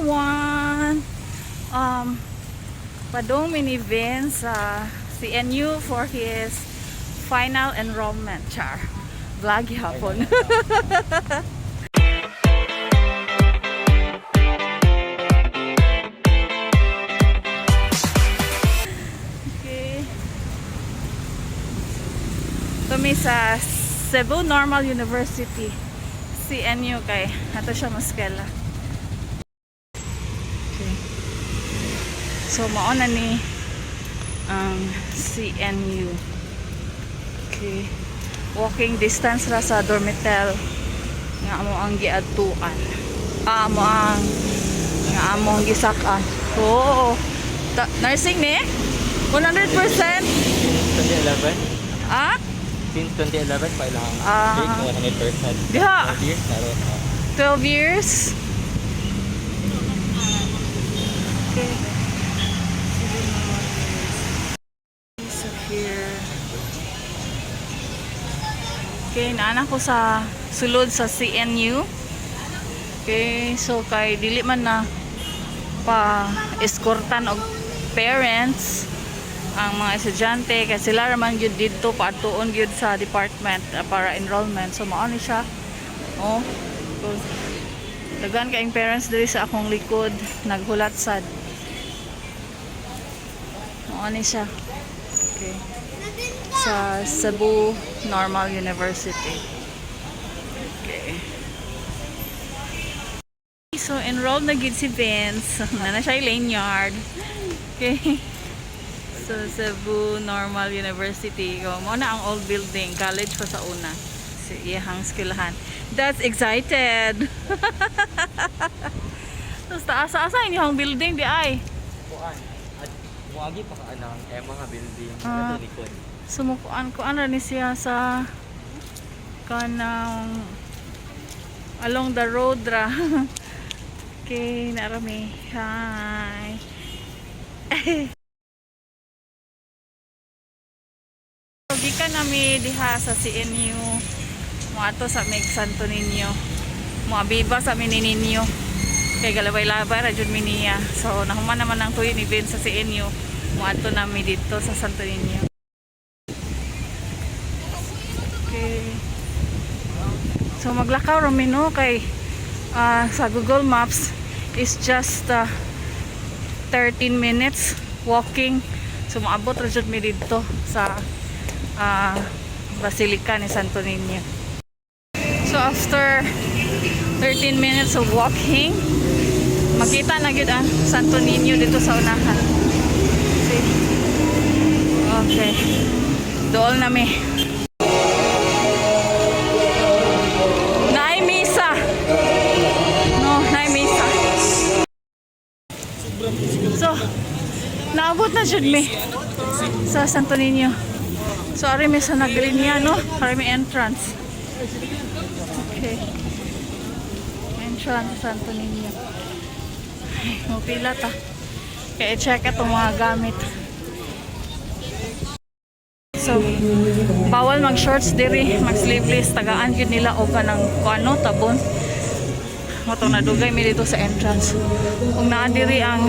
Everyone! Padong mi ni Vince sa CNU for his final enrollment. Char. Vlog hapon. Okay. Kami sa Cebu Normal University. CNU kay ato siya maskela. Okay. So mao na ni ang CNU. Okay. Walking distance ra sa dormitel nga amo ang giadtuan. Ah, amo ang nga among gisak-an. Oo. Nursing ni? 100%? 2011? Ah? Since 2011 pa ilang grade 100%. Diha. 12 years na rin. 12 years. Okay. So here. Okay, naana ko sa sulod sa CNU. Okay, so kay dili man na pa escortan og parents ang mga estudyante kay sila ra man gyud didto paadtuon gyud sa department para enrollment. So mao ni siya. Oh. So, daghan kaayong parents diri sa akong likod naghulat sad. Mao ni siya. Okay. Sa Cebu Normal University. Okay. So enrolled na gid si Vince. Na na siya lanyard. Okay. So Cebu Normal University. Ko mao na ang old building, college pa sa una. Si iyahang eskwelahan. That's excited. Basta asa-asa inyong building di ay. Kuan. At muagi pa ka anang Emma nga building. Ah. Ato likod. Sumukuan kuan ra ni siya sa kanang along the road ra. Okay, narami. Hi. So, gikan nami diha sa CNU. Moadto sa mig Santo Niño. Moabiba sa mi ni Niño. Kay galabay-labay ra jud mi niya. So nahuman naman ang tuyo ni Ben sa CNU. Moadto nami dito sa Santo Niño. Okay. So maglakaw ra mi, no, kay sa Google Maps is just 13 minutes walking. So maabot ra jud mi didto sa Basilica ni Santo Niño. So after 13 minutes of walking, makita na gyud ang Santo Niño dito sa unahan. See? Okay. Dool na mi. Naay misa. No, naay misa. So, naabot na jud mi sa Santo Niño. So, ari mi sa naglinya, no? Ari mi entrance. Okay. Entrance sa Santo Niño. Ay, mupila ta. Kaya i-check atong mga gamit. So, bawal mag-shorts diri, mag-sleeveless, tagaan gyud nila og kanang kuano, tabon. Mao tong nadugay mi dito sa entrance. Ug naa diri ang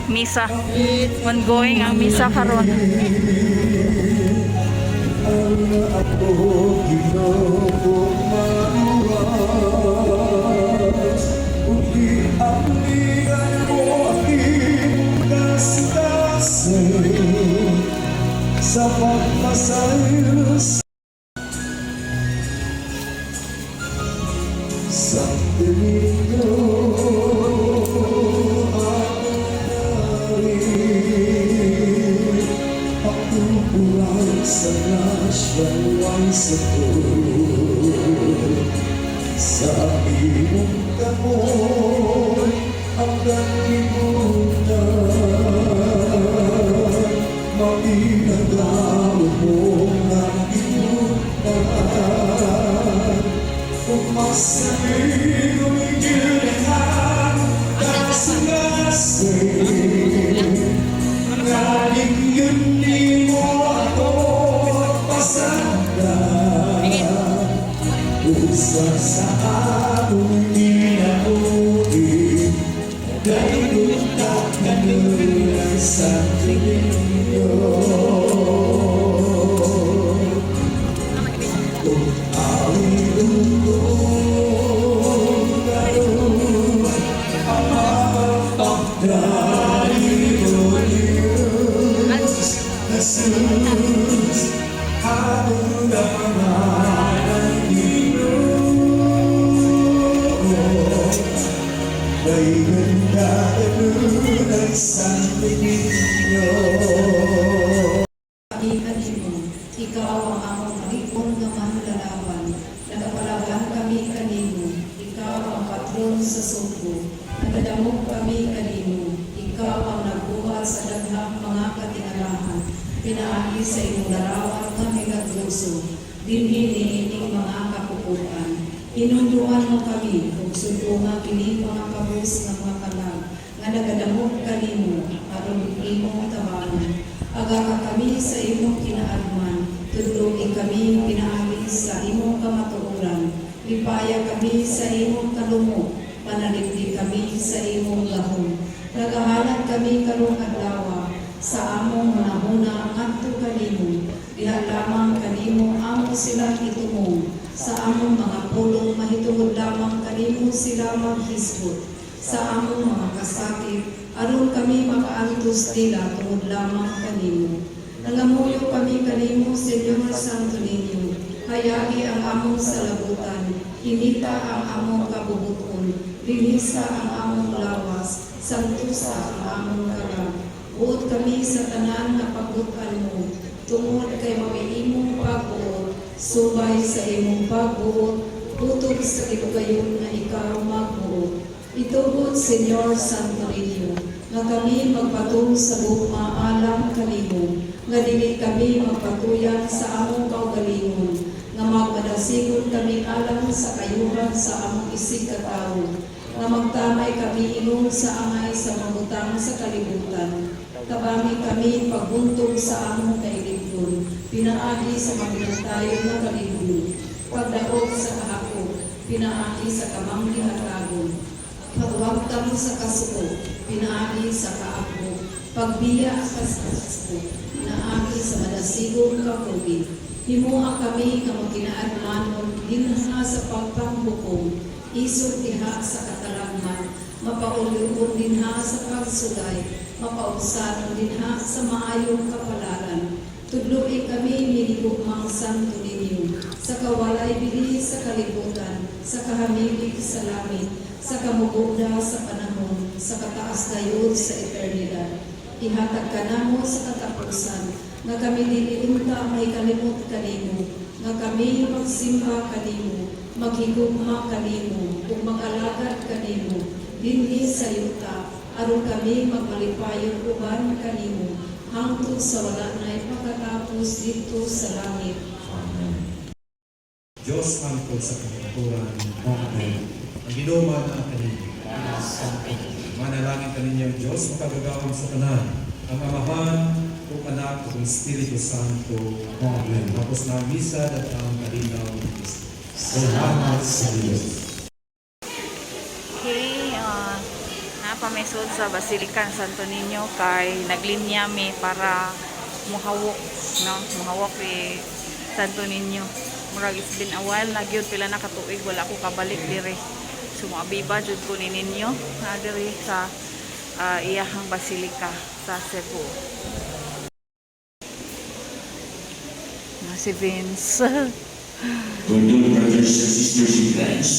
misa. Ongoing ang misa karon. Ako Ginoo maluwas, ug giapligan mo aking kasing sa pagpasaylo sa Niño ang hari. Ako sa grasya way satud sa imong kamot ang kalibutan Maginagaw mo nga gibutan. Kung masabi umigilhan kasing Ngayon nimo ako pasagdan Usa sa atong kinabuhi. Dayon ka kanunay Santo Niño. Ug awiton ko karon of the Diyos Jesus, atong damanan Ginoo. Dayon ka kanunay Santo Niño. Kami kanimo, ikaw ang among kalikon nga manlalawan. Nagapalaban kami kanimo, ikaw ang patron sa Sugbo. Nagadamog kami kanimo, ikaw ang nagbuhat sa daghang mga katingalahan. Pinaagi sa imong larawan nga migagluso, dinhi niining mga kapuputan. Hinunduan mo kami ug sudunga kini mga kabus nga mga kalag nga nagadamog kanimo aron imong tabangan. Aga ka kami sa imong kinaadman, tudlogi kami pinaagi sa imong kamatuoran. Lipaya kami sa imong kalumo, panalipdi kami sa imong gahom. Nagahalad kami karong adlaw sa among hunahuna ngadto kanimo. Diha lamang kanimo amo silang itumong. Sa among mga pulong mahitungod lamang kanimo sila maghisgot. Sa among mga kasakit, aron kami makaantos nila tungod lamang kanimo. Nangamuyo kami kanimo, Señor Santo Niño. Hayagi ang among salabutan, inita ang among kabubuton, linisa ang among lawas, santusa ang among kalag. Buot kami sa tanan nga pagbutan mo, tungod kay mao'y imong pagbuot, subay sa imong pagbuot, butok sa gibugayon nga ikaw magbuot. Itugot, Señor Santo Niño, nga kami magpatong sa gugma alang kanimo, nga dili kami magpatuyang sa among kaugalingon, nga magmadasigon kami alang sa kayuhan sa among isig katawo, nga magtamay kami ingon sa angay sa mabutang sa kalibutan. Tabangi kami pagbuntog sa among kailigbon, pinaagi sa mabinantayon nga kaligbo, pagdaog sa kahakot, pinaagi sa kamang gihatagon, pagwagtang sa kasuko, pinaagi sa kaakbo, pagbiya sa kasuko, pinaagi sa madasigong kapugi. Himoa kami nga magkinaadmanon dinha sa pagpanghukom, isog diha sa katalagman, mapaulion dinha sa pagsugay, mapaubsanon dinha sa maayong kapalaran. Tudloi kami ni Santo Niño, sa kawalay bili sa kalibutan, sa kahamilig sa langit, sa kamugunda sa panahon, sa kataas gayud sa eternidad. Ihatag ka namo sa katapusan, nga kami dili unta may kalimot kanimo, nga kami magsimba kanimo, maghigugma kanimo, ug mag-alagad kanimo, dinhi sa yuta, aron kami magmalipayon uban kanimo, hangtod sa wala na'y pagkatapos didto sa langit. Amen. Diyos hangtod sa kahimturan. Amen. Ang Ginoo maanaa kaninyo. Manalangin kaninyo ang Diyos makagagahom sa tanan, ang Amahan, ug Anak, ug Espiritu Santo. Amen. Tapos na ang misa at ang kalinaw ni Kristo. Salamat sa Diyos. Okay, napamisod sa Basilica ng Santo Niño kay naglinya mi para muhawok, no? Muhawok ni Santo Niño. Murag it's been a while na gyud, pila na katuig wala ko kabalik dire. So moabiba jud ko ni ninyo na diri sa iyahang Basilica sa Cebu. Na si Vince. Good dear brothers and sisters in Christ,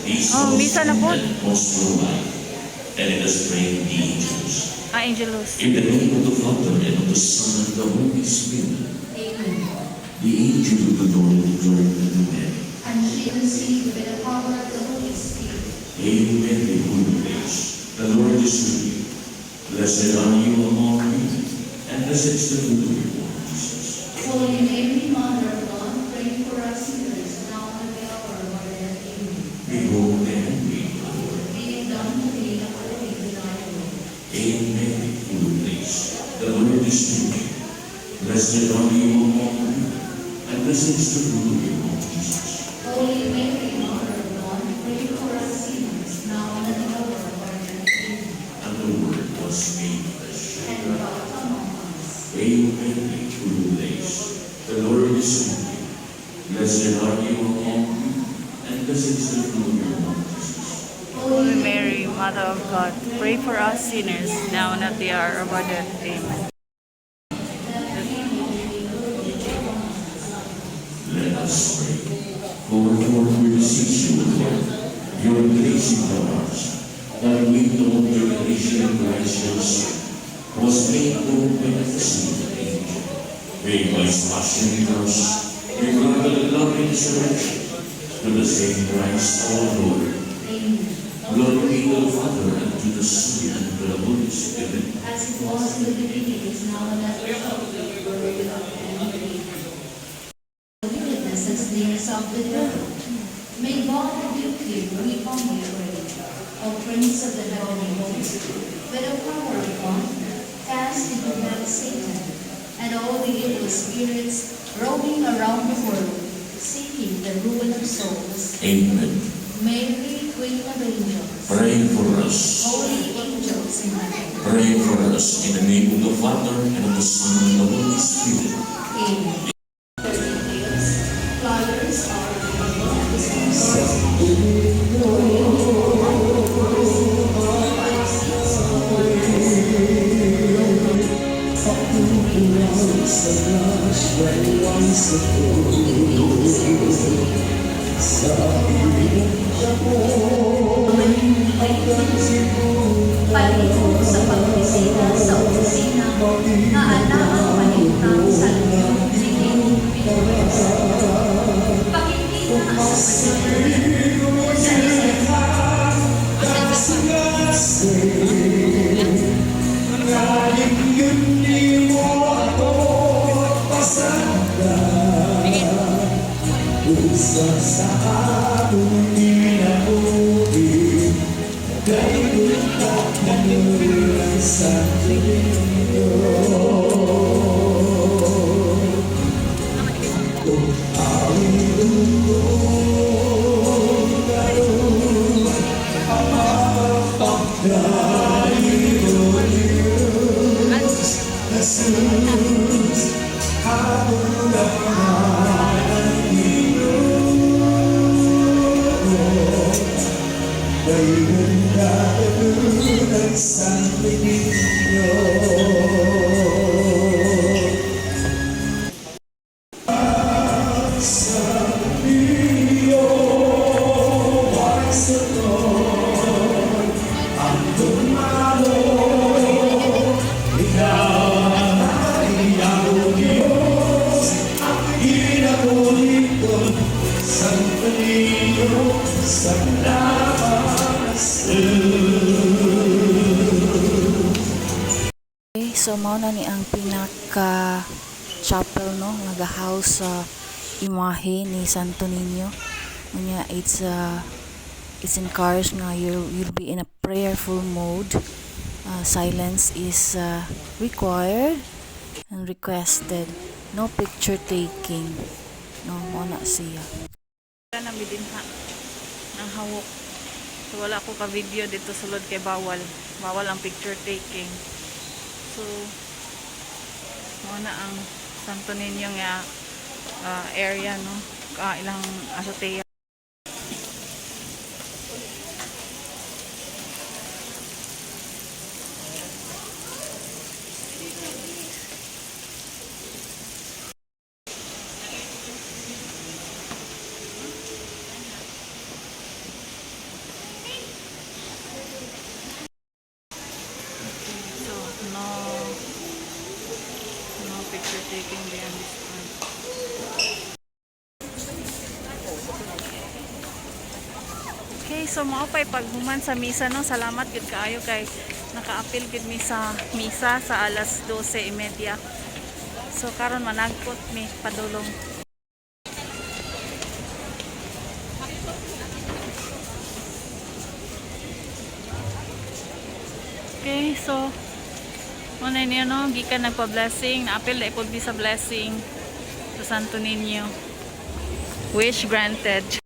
peace Oh, misa na po. and prosper life. And let us pray the angels. Ah, Angelus. In the name of the Father, and of the Son, and of the Holy Spirit, Amen. The angel of the Lord declared to Mary, And she conceived by the power of the Holy Spirit. "Hail Mary, full of grace, the Lord is with you. Blessed are you among women, and blessed is the fruit of your womb, Jesus." Holy Mary, Mother of God, pray for us sinners, now and at the hour of our death. Amen. Behold, the handmaid of the Lord. Be it done to me according to thy will. Hail Mary, full of grace, the Lord is with you. Blessed are you among women, and blessed is the fruit of your womb, Jesus. Holy Mary, Mother of God, pray for us sinners, now and at the hour of our death. Amen. Blessed is the fruit of your womb, Jesus. Holy Mary, Mother of God, pray for us sinners, now and at the hour of our death. Amen. Let us pray. For we beseech you, Lord, your grace in our hearts, that we know the revelation of Christ your Son, was made known by the assembly of the angel. May by his passion and cross, be granted the loving resurrection to the same Christ our Lord. Amen. Glory be to the Father, and to the Son, and to the Holy Spirit. As it was in the beginning, is now, and ever shall be, world without end. Amen. Wickedness and snares of the devil. May God rebuke you, we humbly pray. O Prince of the heavenly host, by the power of God, cast into hell Satan and all the evil spirits roaming around the world, seeking the ruin of souls. Amen. Mary, Queen of Angels, Pray for us. holy angels in heaven. Pray for us in the name of the Father, and of the Son, and of the Holy Spirit. Amen. Details, flyers are available at the stores. Sa iyong Palihog sa pagbisita sa opisina nga anaa palintang sa Luzon City, Pilipinas. Pakikita sa pagdating sa Ngayon yun di mo ako pasada. Usa sa atong kinabuhi, Dahil ka sa inyo. Kung awin ko karon, Pagdali ko Diyos, Jesus, atong ang Ginoo. Dayon ka sa inyo. Sa iyo, ang dumalo, ikaw ang iyang Diyos, ang ginabuliton, Santo Niño, sa lamas. Okay, so mao na ni ang pinaka chapel, no, nga house sa imahe ni Santo Niño. Unya it's encouraged nga you'll be in a prayerful mode. Silence is required and requested. No picture taking. No, mao na siya. Wala na mi dinha nang hawok. So wala ko ka video dito sulod kay bawal. Bawal ang picture taking. So, mao na ang Santo Niño nga area, no? Ilang azotea. So, no picture taking behind this part. Okay, so mao pa'y paghuman sa misa, no. Salamat gud kaayo kay nakaapil gud mi sa misa sa alas 12:30. So karon managkot mi padulong. Okay, so muna niyo, no, gikan nagpa-blessing, naapil na ipod mi sa blessing sa Santo Niño. Wish granted.